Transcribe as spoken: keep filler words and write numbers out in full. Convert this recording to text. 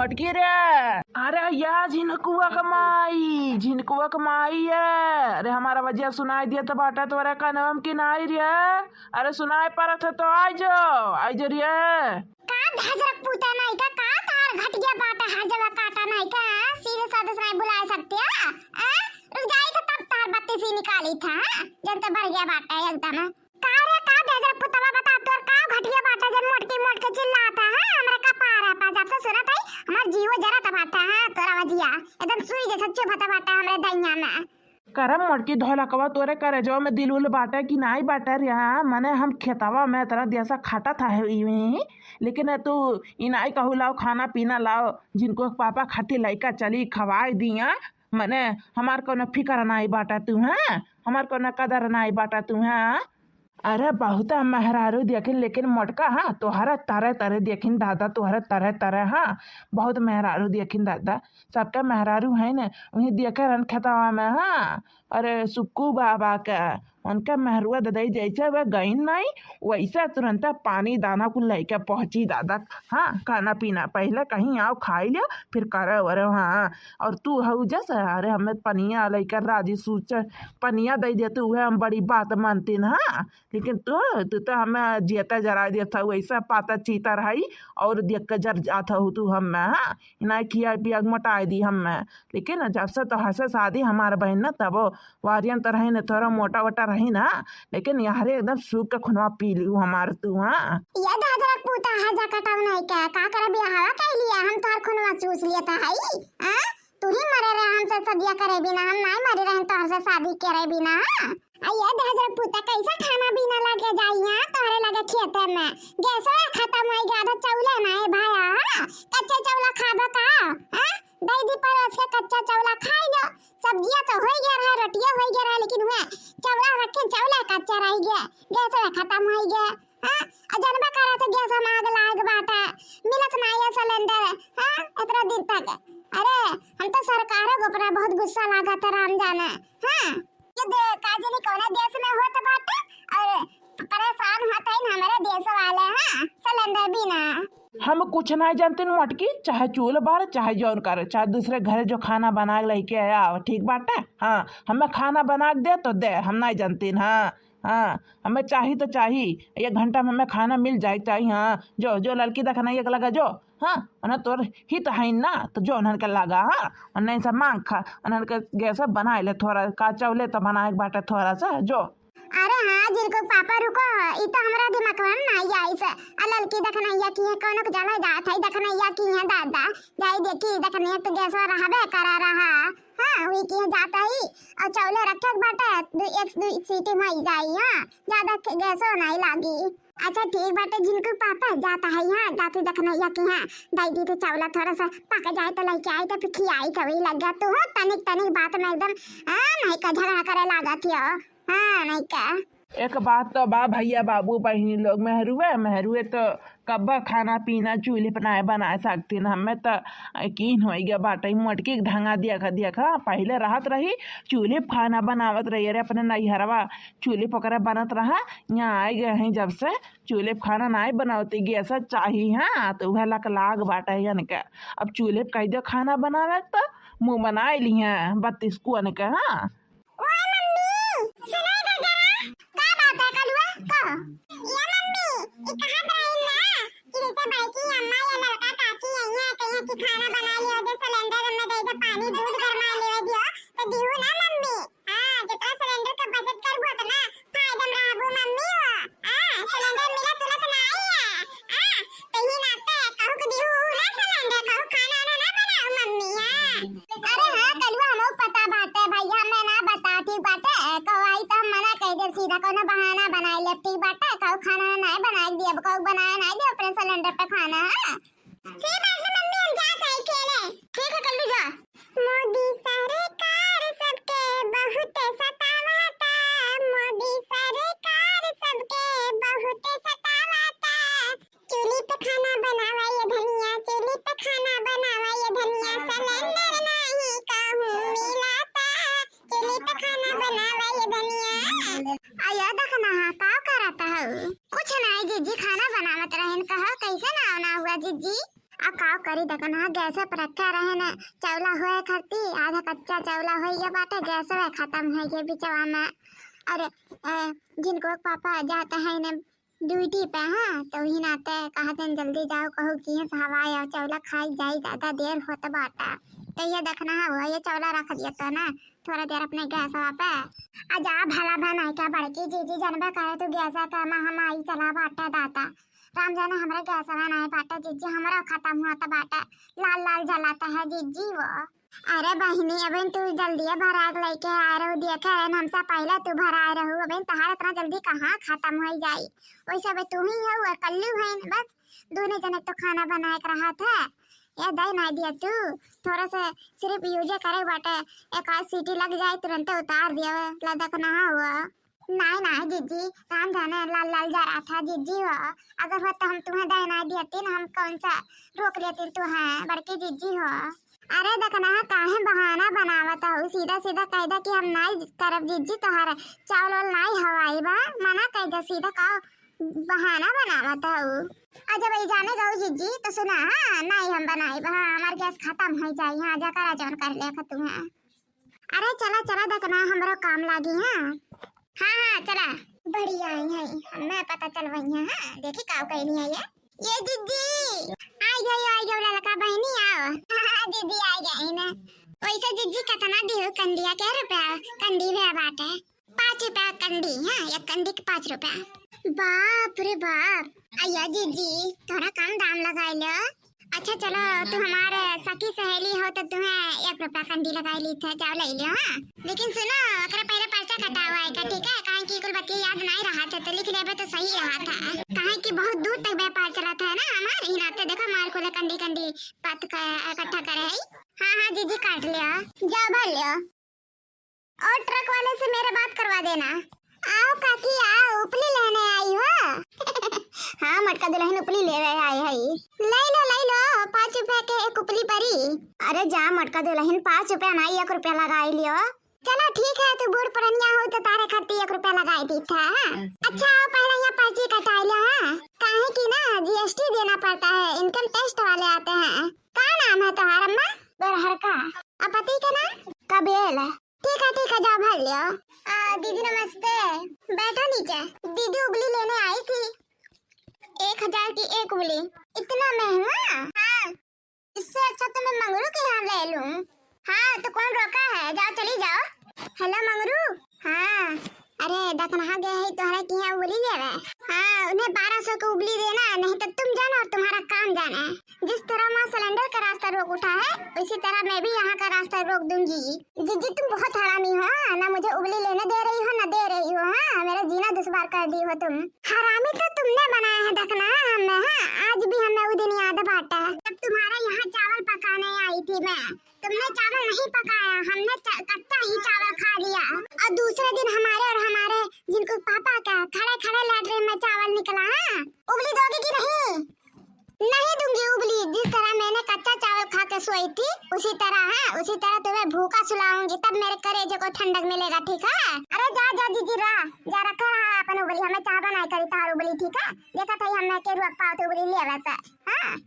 मोटकी रे, अरे या झिनकुआ क माई, झिनकुआ क माई है। अरे हमार अवजिया सुनाई दिया त बाटा तोरे कनवा में कि नाई रे? अरे सुनाई परत है तो आई जो, आई जो रे। का धजरक पूता नाई का, का तार घटिया बाटा हर जगह काटा नाई का, सीधे साधे से नाई बुलाए सकते हैं? आ? रुक जाई तो तब तार बत्ती सी निकाली था, हाँ? जब तो भर गया बाटा एकदम। का रे, का धजरक पुतवा बता, तोर का घटिया बाटा जन मोटकी मोटकी चिल्लाता है, हमरा कपार है पा, जब से सुनत है, हमार जीवो जरत बाटा है, तोरा अवजिया, एकदम सुई जैसे चुभत बाटा हमरे दहिया में। करम मोटकी धोलकवा तोरे करेजवा में दिल उल बाटे कि नाई बाटे रे? हाँ, मने हम खेतवा में इतना देर से खटत है इवें, लेकिन तू ई नाई कहू लाओ खाना पीना लाओ, झिनकुआ के पापा खातिर लइका चली खवाई दिया, मने हमार कौनो फिकर नाई बाटे तू, हाँ? हमार कौनो कदर नाई बाटे तू, हाँ? अरे बहुत हम मेहरारू देखिन, लेकिन मोटका, हाँ, तोहरे तरे तरे देखिन दादा, तोहरे तरे तरे, हाँ, बहुत मेहरारू देखिन दादा। सबके मेहरारू है न, उहीं देखे रहन खेतवा में, हाँ। अरे सुक्कू बाबा के, उनके मेहरुआ ददई जैसे वे गईन नाई, वैसे तुरंत पानी दाना कुल लइके पहुँची दादा। हाँ, खाना पीना पहिले कहीं आओ खाई लियो, फिर करे वरे, हाँ। और तू हऊ जस, अरे हमें पनिया लइके राजी सूच पनिया दे दे तू, उहे हम बड़ी बात मानतीन, हाँ। लेकिन तू, तू तो हमें जियते जराई देत हऊ, ऐसा पाता चीता रही और देख के जर जात हऊ तू हमें, हाँ। इनाई खिया पिया के मोटाई दी हमें। लेकिन जब से तोहर से शादी हमार बहिन न, तबो वारियन तो रही न, थोड़ा मोटा वोटा रही ना, लेकिन यारे एकदम सूख के खुनवा पी लियू हमार तू, हाँ। ये दादरा पूता है जा कटाऊ नहीं के, का करे बियाहवा कर लिया, हम तोहर खुनवा चूस लिया था हई, हाँ? तू ही मरे रहे हमसे सदिया करे बिना, हम नाई मरे रहे तोहर से शादी करे बिना, हाँ? आ ये दादरा पूता कैसे खाना पीना लगे जाई, हाँ? तोहरे लगे खेते में गैसवा खत्म होई गया, आधा चौले ना है भाया, हाँ? कच्चे चौला खाबो का, हाँ? दही दी परोस के कच्चा चौला खाई लो, सब्जिया तो होई गया रहा, रोटिया होई गया रहा, लेकिन हुआ चौला रखे, चौला कच्चा रह गया, गैसवा खत्म होई गया। हाँ, और जनबा करा तो गैस हम आग लाग बाटा, मिलत ना ये सिलेंडर, हाँ, इतना दिन तक। अरे, हम तो सरकारों के ऊपर बहुत गुस्सा लागत है, राम जाने। हाँ, ये दे, का जाने कौना देश में होत बाटे, और परेशान होत है हमारे देश वाले, हाँ, सिलेंडर बिना। हम कुछ नहीं जानते मोटकी, चाहे चूल्हा बार, चाहे जौन कर, चाहे दूसरे घरे जो खाना बना के लेके आया, ठीक बाटे। हाँ, हमें खाना बना के दे तो दे, हम नहीं जानते, हाँ। हाँ, हमें चाही तो चाही, एक घंटा में हमें खाना मिल जाए चाही। हाँ, जो, जो लड़की देखना एक लगा जो, हाँ, उन्हें तोर हित है ना, तो जो उन्हन के लगा, हाँ, उन्हन से मांग खा, उन्हन के गैस बनाए ले थोड़ा, का चौले तो बनाए के बाटे थोड़ा सा, जो। अरे हाँ, जिनको पापा रुको, ई तो हमरा दिमागवा में नहीं आइस। आ लड़की देखनैया की है, कौनो के जला जात है, देखनैया की है दादा, जाई देखी, देखनैया तो गैसवा रहबे करा रहा। हाँ, वही की जात है, और चौले रखे के बाटे, दू, एक, दू सीटी में आई जाई, हाँ, ज्यादा ख-, गैसो नहीं लागी। अच्छा, ठीक बाटे, जिनको पापा जात है, हाँ, जाते देखनैया की, हाँ, दाई दी तो चौला थोड़ा सा पक जाए तो लेके आई, तो फिर खियाई, तो वही लग गया, तू हो तनिक, तनिक बात में एकदम, हाँ, नहीं का झगड़ा करे लागत हो, हाँ, नहीं का। एक बात तो बा भैया, बाबू, बहिनी लोग, मेहरुए, मेहरुए तो कब्बा खाना पीना चूल्हे पे नाय बनाए सकतीन। हमें तो यकीन होइ गया बाटे, मोटकी के ढंगा देखा, देखा, पहिले रहत रही, चूल्हे पे खाना बनावत रही। अरे, अपने नैहरवा चूल्हे पे ओकरा बनत रहा, यहाँ आए गए हैं जब से, चूल्हे पे खाना नाय बनावती, गैस चाही, हाँ, तो वह लक लाग बाटे इनके। अब चूल्हे पे कह दो खाना बनावे, तो मुँह बनाए ली हैं बत्तीस कुअन के, हाँ। ओए मम्मी, सुनो इधर जरा। का बात है कलुआ? कह। ये मम्मी, ई कहत रही ना कि जैसे बड़की अम्मा या लड़का काकी आई हैं, कहिए कि खाना बना लियो, दे सिलेंडर में दे दे, पानी दूध गरमा लेवे दियो, तो दिहू ना मम्मी? हाँ, जितना सिलेंडर का बचत करबो उतना फायदा में रहबो मम्मी हो। हाँ, सिलेंडर मिलत उलत ना आई है। हाँ, तही नाते कहू के दिहू ना सिलेंडर, कहू खाना वाना ना बनाओ मम्मी, हाँ। अरे हाँ, कलुआ, हमहू पता बाटे भैया, मैं ना बता, ठीक बाटे, कहू आई तो हम मना कह देब, सीधा कौनो बहाना बनाए लेब, ठीक बाटे, कहू खाना ना बनाए दियब, कहू बनाए ना दियब अपने सिलेंडर पे खाना, हाँ। ठीक बाटे मम्मी, हम जात हई खेले। ठीक है कल्लू, जा। मोदी सरकार सबके बहुत सतावता, मोदी सरकार सबके बहुत सतावता। चूल्ही पे खाना बनावा ये धनिया, चूल्ही पे खाना बनावा ये धनिया, सिलेंडर नहीं कहूँ मिलाता, चूल्ही पे खाना बनावा ये धनिया। आ, ये देखना है, का करत हऊ? कुछ नहीं जिज्जी, खाना बनावत रहन। कहो, कैसे ना आना हुआ जिज्जी? अब का करी, देखन हाँ, गैस पे रखे रहे न, चौला होए खाती, आधा कच्चा चौला होइए बाटे, गैस में खत्म होइ गए बिचवा में। अरे, ए, जिनको पापा जाते हैं न ड्यूटी पे, हाँ, तो वही नाते कहते हैं, "जल्दी जाओ, कहू कि यहाँ से हवा आवा, चौला खाई जाई, ज्यादा देर होत बाटा।" तो ये देखना है, वो ये चौला रख दिया तो ना, थोड़ा देर अपने गैसवा पे। आ जा भला बनाई का बड़की जीजी, जनबे करे तू गैस का महमाई चला बाटा दाता। राम जाने हमरे गैसवा नहीं बाटा जीजी, हमरा खत्म होत बाटा, लाल लाल जलाता है जीजी वो। अरे बहिनी, अबे तू जल्दी भराग लेके आए रहू, देखे रहन हमसे पहले तू भराए रहू, अबे तहार इतना जल्दी कहाँ खत्म हो जाई? वैसे अबे तू ही है, वो कल्लू है, बस दोनों जने तो खाना बनाए के रहा था। ये दे ना दिया तू, थोड़ा से सिर्फ यूजे करे बाटे, एक आध सीटी लग जाए तुरंते उतार दिया, लदक ना हुआ। नहीं, नहीं जीजी, राम जाने लाल लाल जा रहा था जीजी हो, अगर हो तो हम तुम्हें दे ना दिया तीन, हम कौन सा रोक लेती तू है बड़की जीजी हो। अरे देखना है, काहे बहाना बनावत हऊ? सीधा सीधा कह दे कि हम नाई करब जिज्जी, तोहार चावल वाल नाई हवाई बा, मना कह दे सीधा, का बहाना बनावत हऊ? आ जब ई जाने गऊ जिज्जी तो सुना, हाँ, नाई हम बनाई बा, हाँ, हमार गैस खत्म हो जाई, हाँ, जा करा जौन कर ले तू, हाँ। अरे चला चला, देखना हमरो काम लागी, हाँ। हाँ, हाँ, चला। बढ़िया आई है, हमें पता चल वही है, हाँ, देखी का कहनी है ये। ये जिज्जी, आई गई, आई गई ललका बहिनी, आओ। हाँ, जिज्जी आई गई ना। वैसे जिज्जी कितना दिहू कंडिया, कै रुपया कंडी भे बाटे? पाँच रुपया कंडी, हाँ, एक कंडी के पाँच रुपया। बाप रे बाप, अया जिज्जी, थोड़ा कम दाम लगाई लो। अच्छा चलो, तू हमारे सखी सहेली हो तो तुम्हें एक रुपया कंडी लगाई ली थे, जाओ ले लियो, हाँ। लेकिन सुनो, ओकरे पहले पर्चा कटावा है का, ठीक है? काहे कि कुल बतिया याद नहीं रहा था, तो लिख लेबे तो सही रहा था। काहे कि बहुत दूर तक व्यापार चला था ना हमारे ही नाते, देखो हमारे कुल कंडी कंडी पत का इकट्ठा करे है। हाँ, हाँ, जीजी काट लिया, जाओ भर लियो। और ट्रक वाले से मेरे बात करवा देना। आओ काकी आओ, उपली लेने आई हो। हाँ मटका दुलहिन, उपली लेवे आई है। ले लो, ले लो, पाँच रुपया के एक उपली परी। अरे जा मटका दुलहिन, पाँच रुपया ना, एक रुपया लगाई लियो। चलो ठीक है, तू बूढ़ पुरनिया हो तो तारे खातिर एक रुपया लगाई दी था, हाँ? अच्छा आओ, पहले यहाँ पर्ची कटाई लियो, हाँ? काहे कि ना जीएसटी देना पड़ता है, इनकम टैक्स वाले आते हैं। का नाम है तुम्हारा अम्मा? गोरहर का। आ पति का नाम? कबेल। ठीक है, ठीक है, जाओ भर लियो। आ, दीदी नमस्ते, बैठो नीचे। दीदी उबली लेने आई थी, एक हजार की एक उबली। इतना महंगा? हाँ, इससे अच्छा तो मैं मंगरू के यहाँ ले लूँ। हाँ, तो कौन रोका है, जाओ चली जाओ। हेलो मंगरू। हाँ, अरे दखनहा गए है तोहरा के यहाँ उबली लेवे। हाँ, उन्हें बारह सौ की उबली देना, नहीं तो तुम जानो और तुम्हारा काम जाने। जिस तरह वहाँ सिलेंडर का रास्ता रोक उठा है, उसी तरह मैं भी यहाँ का रास्ता रोक दूंगी। जिज्जी, तुम बहुत हरामी हो, हाँ? ना मुझे उबली लेने दे रही हो, ना दे रही हो, हाँ? मेरा जीना दुश्वार कर दी हो तुम। हरामी तो तुमने बनाया है दखनहा हमें, हाँ? आज भी हमें वो दिन याद बाटा है, जब तुम्हारे यहाँ चावल पकाने आई थी मैं। तुमने चावल नहीं पकाया, हमने चा-, कच्चा ही चावल खा लिया। और दूसरे दिन हमारे और हमारे जिनको पापा का खड़े खड़े लैट्रिन में चावल निकला, हाँ? उबली दोगी कि नहीं? नहीं दूंगी उबली, जिस तरह मैंने कच्चा चावल खा के सोई थी, उसी तरह है, उसी तरह तुम्हें भूखा सुलाऊंगी, तब मेरे करेजे को ठंडक मिलेगा, ठीक है? अरे जा, जा जीजी रा, जा रखा रहा अपन उबली, हमें चाह बनाई करी तार उबली, ठीक है? देखा था हम मैं के रुक पाओ तो उबली लिया वैसे, हाँ?